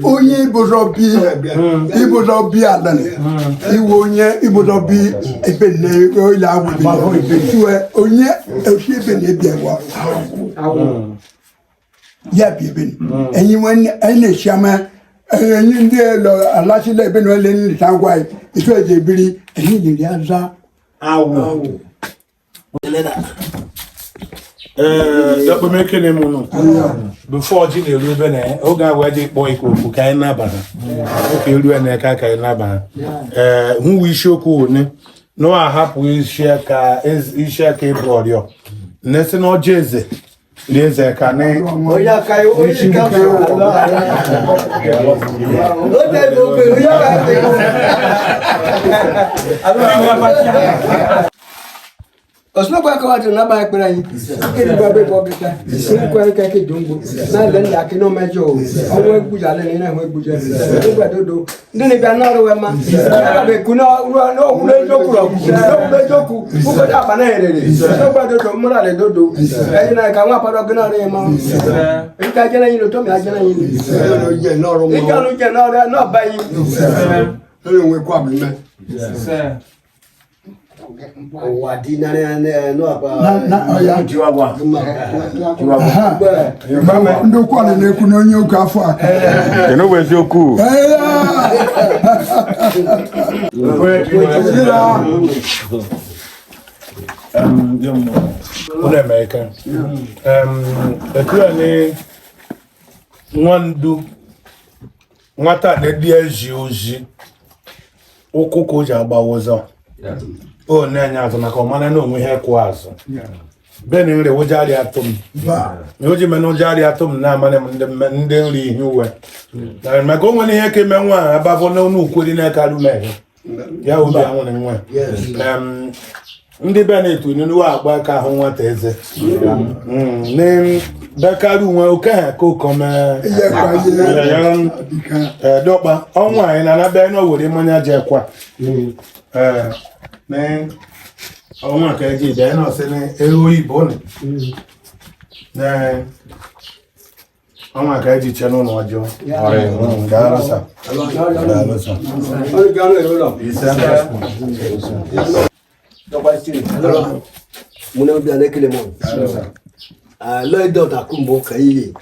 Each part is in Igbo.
Onye ibụzọ bi, ibụzọ bi alani iwe, onye ibụzọ bi ebe nne ole awụ iwe, onye osi ebe na ebi ewa ya bi ebe enyi nwanne enyi na-esi ama enyi ndị lọ alasila ebe na ole nleta ngwa etu eji ebiri enyi liri aza. Awụ. Ee, ekpemekene m nụ before ọjị na-eru ebe na oge a wee ji kpọọ ike okwu ka anyị nabata oke eru na aka ka anyị nabata. Ee, hụwa isiokwu one na ọ ahapụ isi aka, isi aka ịbụ ọrịọ na-esi na ọjị eze rie eze ka na Onye aka onye ka o tẹ gbogbo onye aka tẹ. Osunokwa akọwatụ na agbaghị ekpere anyị ikiri gba be bọ gịta nkwa ike ke dongbo na le nda ke no mẹjọ o ọnwụ egbuja le nínú ẹhún egbuja egbuja dodo ndị na-ebịa n'ọrụ wee ma ebe ku n'okwuru eziokwu n'okwuru eziokwu ụfọdụ akpa na erere n'ogbe dodo mmụrụ ala dodo ẹyin na ka nwa akpado gị n'ọrụ ya ma ike ajena yin lótọ́ mi ajena yin ike ọnụ jẹ n'ọrụ n'ọba yin. Ụwa dị narị n'ọba. Na ọya. Ndị okwu ala na-ekwu na onye oge afọ aka. Kedu bụ eziokwu? Ee, Unu Emeka. Ekure ni nwandu nwata na-edi ezi ozi ụkwụ ka o ji agbawa ụzọ o na-enye azụ maka ọmana na onwe ihe kwụ azụ beni nri ụjarị atụ m na o ji mena ụjarị atụ m na-amanị m ndị ndị nri ihe uwe na maka o nwere ihe ka eme nwa a abavọ n'ọnụ ukweri na-ekarụ meghe ya obi anwụrụ nwa. Ndị be na-etu n'iwu agba ka ahụ nwata eze ní bẹ́kárù wọn oke ha kó kọ́ mẹ́. Ihe kwa ihe dịka dọ́gba ọnwa anyị na anabịa na owere mmanya jekwa ní ọnwa ka eji bịa na ọsị ní ego oyibo ni ní ọnwa ka eji che n'ụlọ ọjọọ. Daalụ sir. Daalụ sir. Ọnụ gị ọnụ èrò lọ. Ise. Dọkwa siri. Mụ na obi na-ekele m. Daalụ sir. Lọọ ọta kumbo ka iyi.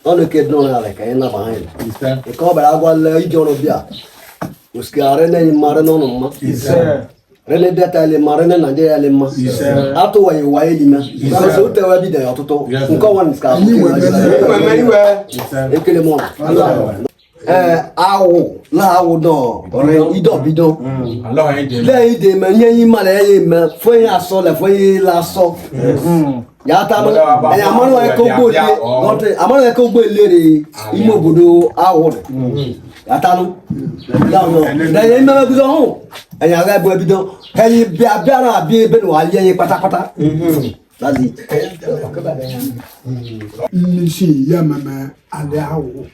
Ọnụ ke dụrụ ala ka anyị naba anyị. Ise. Nke ọ bịara agwa ije ọrụ bịa. Osike arị na mma arị n'ọnụ mma. Ise. Rene Delta le mma, rene Nigeria le mma. Ise. Atụwaghị ụwa elime. Ose otewe bido ya ọtụtụ. Nke ọnwa nke Anyị nwe Iwe iwe. Ise. Ekele m ọnụ. Ee, awụ la awụ dọ idọ bido. Lẹ́yìn dè mẹ yẹn yín ma lẹ yẹn mẹ fún yín asọ lẹ fún yín la sọ. Yàtà mọ ẹ̀yà amánú ẹ̀ kó gbó lé gọ́tẹ̀ amánú ẹ̀ kó gbó lé de ime obodo awụ rẹ̀. Yàtà nù. Lẹ́yìn mẹ́mẹ́ bido hàn ẹ̀yà rẹ̀ bọ̀ bido ẹ̀yìn bíà bíà náà bí ebe nù alẹ́ yẹn pátápátá. That's it. Nnisi ya meme alẹ́ awụ.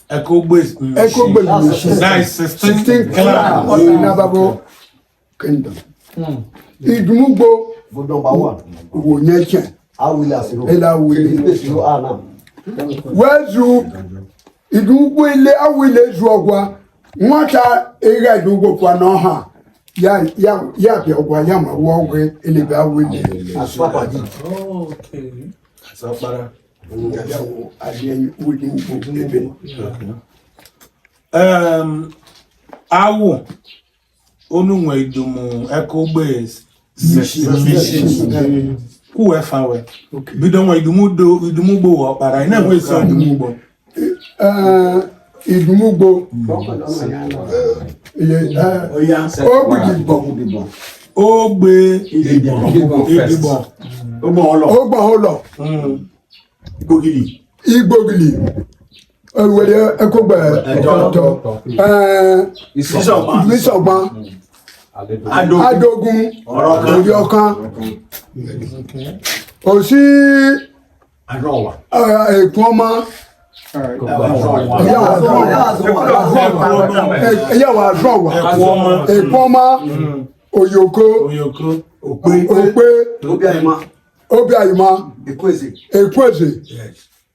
Ekogbe. Ekogbe Mmeshi. Nine 16 16 clan. Ọ̀nàbàbọ̀ kingdom. Ìdùmúgbò Vote number one. wò nyẹ kyẹ. Awili asiro. Ela awili. Space yo ana. Wẹ́ẹ́zu ìdùmúgbò ilé awụ ilé zu ọgwa nwata ịgha ìdùmúgbò pụọ n'ọha ya ya ya bịa ọgwa ya ma wụọ ọgwụ elebe awụ ile. Asupapa di. Sọkpara. Ya wụ adịghị ìdùmúgbò ebe. Awụ onu nwe idumu ekogbe mishi kwuwe fawe bido nwe idumu do idumu gbo ọkpara ị na-enwe isi idumu gbo. Ee, ìdùmúgbò ilé ogbìdìbò. Ogbe idigbo. Ogbọ̀n ụlọ. Igbogili ewere ekogbe ẹtọ ìsọgbọn adogun orí ọkàn òsì èkún ọmọ ẹyàwó àdúrà èkún ọmọ òyòkó. Oyoko. Òpé. Obi ayima. Obi àyùmá. Ekweze. Èkún èsè.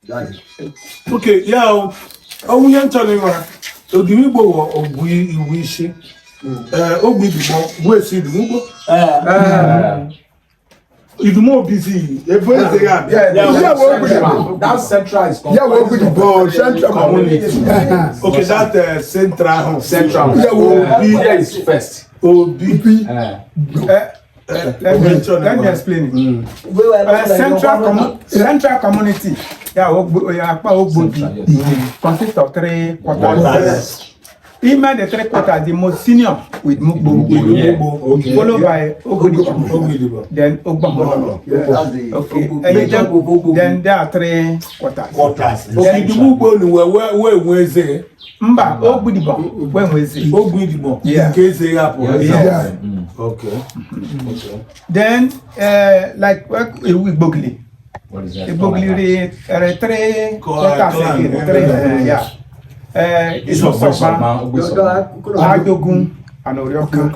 That's it. Ok, ya o. Onwunye nchọrọ ịnwa Odumigbo wọ ogbu iwu isi. Ee, ogbu idigbo bụ esi Idumugbo. Idumo obizi ebu eze ya abịa. Yeah, well, That central is Yeah, well, good boy. Central Community. Okay, that central ahụ. Central. Yeah, well, Obi. There is first. Obi. Let me explain it. Central community, yeah, Akpa Ogbobi, consists of three quarters. Ime the three quarters, the most senior with Mugbo, Okay. followed by Ogodibo, Ogodibo. then Ogbomolo. That's the Okay, and then there are three quarters. Quarters. Okay, Idumugbo ni wee nwe eze. Mba, Ogbudibo, Wenwezi. Ogbu Idigbo. Yeah. Nke eze ya pụ. Yeah. Okay. Then, like Igbogili. What is that? Igbogili, three quarters Clan. again. Three, yeah. Isosoba, Adogun, and Orioka.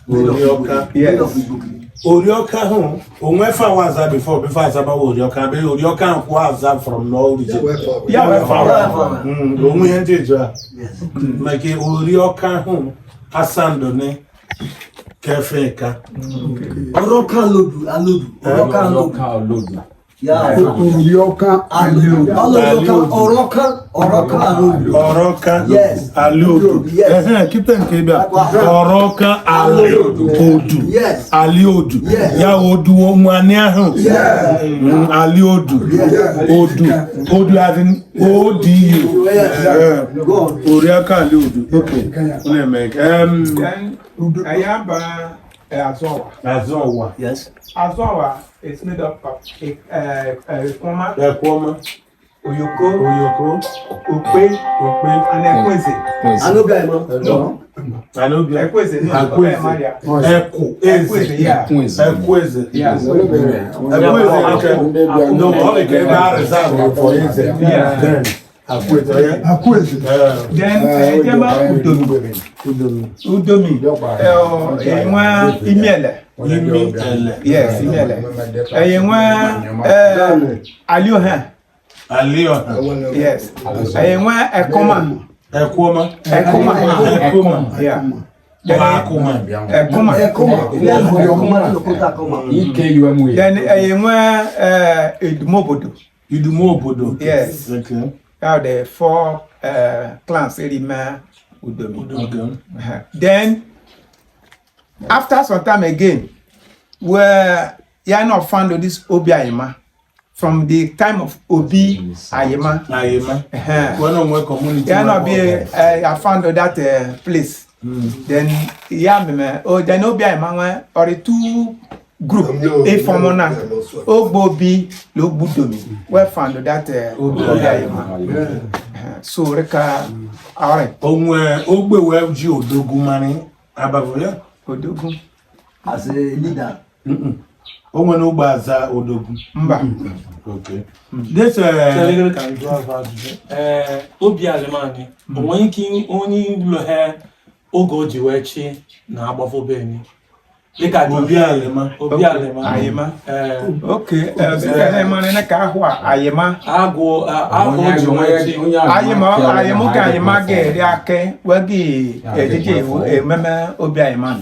Orioka. Yes. Orioka ahụ onwe fa wa aza before azaba wa Orioka be Orioka ahụ kwụ aza from no origin. Yeah, well, Onwe ihe ndị eju a. Maka Orioka ahụ asandone kefe ka. Ọrọ̀ká lodu alodu. Ọrọ̀ká alodu. Olodu. Yeah. Orioka Alodu. Alodu. Ọrọ̀ká ọrọ̀ká alodu. Ọrọka Yes. Aliodu. Yes. Ehe, kita nke bịa. Ọrọka Aliodu. Yes. Aliodu. Yes. Ya odu nwanne ahụ. Yeah. Aliodu. Odu. Odu as in O-D-U. Yes. Eh, Go on. Oriaka Aliodu. Okay. Unu eme nke. Then, Ayaba Azowa. Azọwa. Yes. Azowa is made up of Ekoma, Ekwoma. Oyoko, Oyoko. Okpe, Okpe. and Ekweze. Anobia Ima. Anobia. Ekweze, no, Akweze. Maria. Eku. Ekweze, Eze. yeah. Ekweze. Yeah. Ekweze. Okay. No, ọ dị ka ebe a reserve for eze. Yeah. Then, Akweze. Yeah. Akwezi. Then, Ejema Udomi. Udomi. Enwe Imiele. Imi ele. Yes, Imiele. Enwe Aliohan. Alioha. Yes. Enwe Ekoma. Ekwoma. Ekoma. Ekoma. Yeah. Then, Akuma. Ekoma. Ekoma. Ekoma. Ekoma. E-K-U-M-A. Then, enwe Edumobodo. Idumu obodo. Yes. Okay. Now the four clans Erima Udomi. Okay. Then after some time again, where ya not found this Obi Ayima from the time of Obi Ayima. Ayima. Uh-huh. When on community. Ya not be I found that place. Then ya meme oh then Obi Ayima nwe or the two group e form na Ogbobi Logbudomi we found that Obi Ayima. So reka alright Onwe ogbe we ji odogwu mari abavu ya. Odogun As a leader. Onwe na ogbe aza odogwu. mba. Okay. This Chere ka m jụọ afọ ajụjụ. Ee, obi alimani, o nwere ike onye ilo ha oge o ji wee chi na agbafo enyi. Dịka Obi Alima. Obi Alima. Ayima. Ee, Okay, mara na ka ahụ a ayima. agwụ agwụ o ji wee chi. Ayima ayima ka ayima ga-eri ake wegi ejije iwu ememe obi ayima.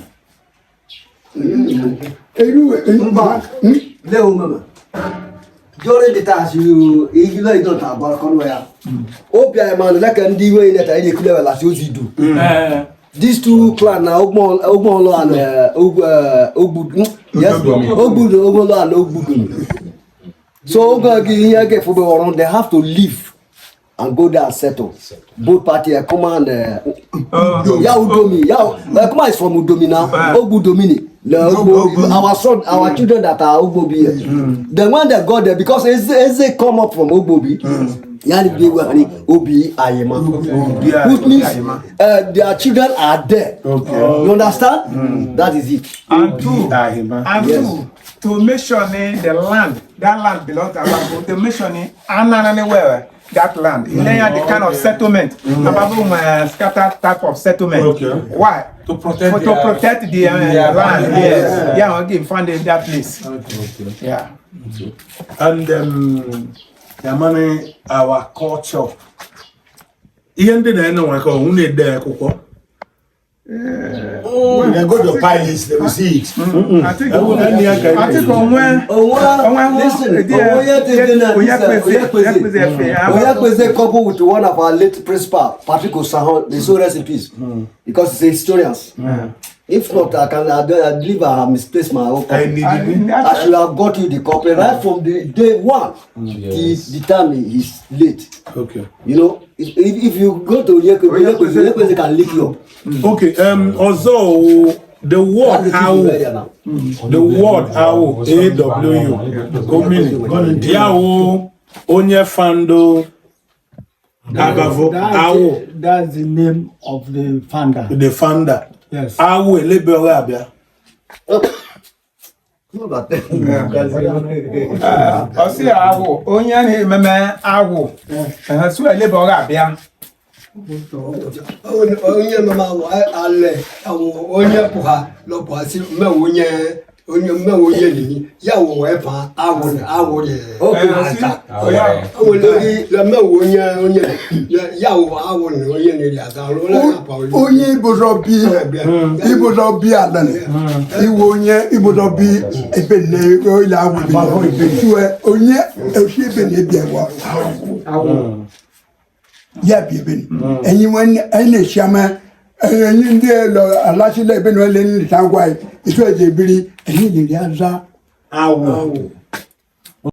Eru Mba. Leo mama. During the time you igilo ido ta gba kono ya. Obi Ima like ndị iwe ileta ile kule wala si ozidu. Ee, These two clan na Ogbon Ogbonlo and Ogbu yes Ogbudu Ogbonlo and Ogbudu. So oge ihe ga efobe ọrụ they have to leave and go there and settle. Both party Ekoma and ya Udomi ya Ekoma is from Udomi now Ogbudomini. The Ogbo, our son, our children that are Ogbobi here. Then when they got there, because Eze come up from Ogbobi, yani be where Obi Ayema, which means their children are there. Okay. You understand? That is it. And two, Ahima. and Yes. two, to make sure the land, that land belongs to Ababu, to make sure ananane where that land. Mm. The kind of settlement. Ababu scatter type of settlement. Okay. Why? To protect For, to their- protect the land. Yes. Yeah, okay, find that place. Okay. Yeah. And the money, our culture. Ihe ndị na-ene nwa ka ọnwụ na-ede akwụkwọ. You can go to Pilates, they will see it. I think Ewu na nne ya ka I think onwe Onwe, listen, onwe te na Onyekweze couple with one of our late principal, Patrick Osahon, may so rest in peace, because he's a historian. If not, I can I, don't- I believe I have misplaced my own copy. I should have got you the copy right from the day one till the time he's late. Okay. You know, if you go to Onyekweze, Onyekweze can lick you up. Okay, ọzọ wụ the word That's the awụ, thing there now. the word awụ, AW, omini, ya wụ onye fando Abavo, awụ, That's the name of the founder. The founder. Yes. Awụ elebe ọrụ abịa. Ọsị awụ onye na-ememe awụ su elebe ọ ga-abịa. Onye mama alẹ àwọn onye pụha lọpụha si mmewo onye onye mmewo onye nìyí ya wò wee fa awụ awụ dị aza awụ lórí lọ mmewo onye onye ya wò awụ ni onye nìyí aza lọ pa Onye ibụzọ bi ibụzọ bi ala ni iwe onye ibụzọ bi ebe nne ile awụ bi tuwe onye osi ebe na ebi ẹwà ya bi ebe ni enyi nwanne enyi na-esi ama enyi ndị lọ alasila ebe na ele nleta ngwa isu eji ebiri enyi na-eri aza Awụ.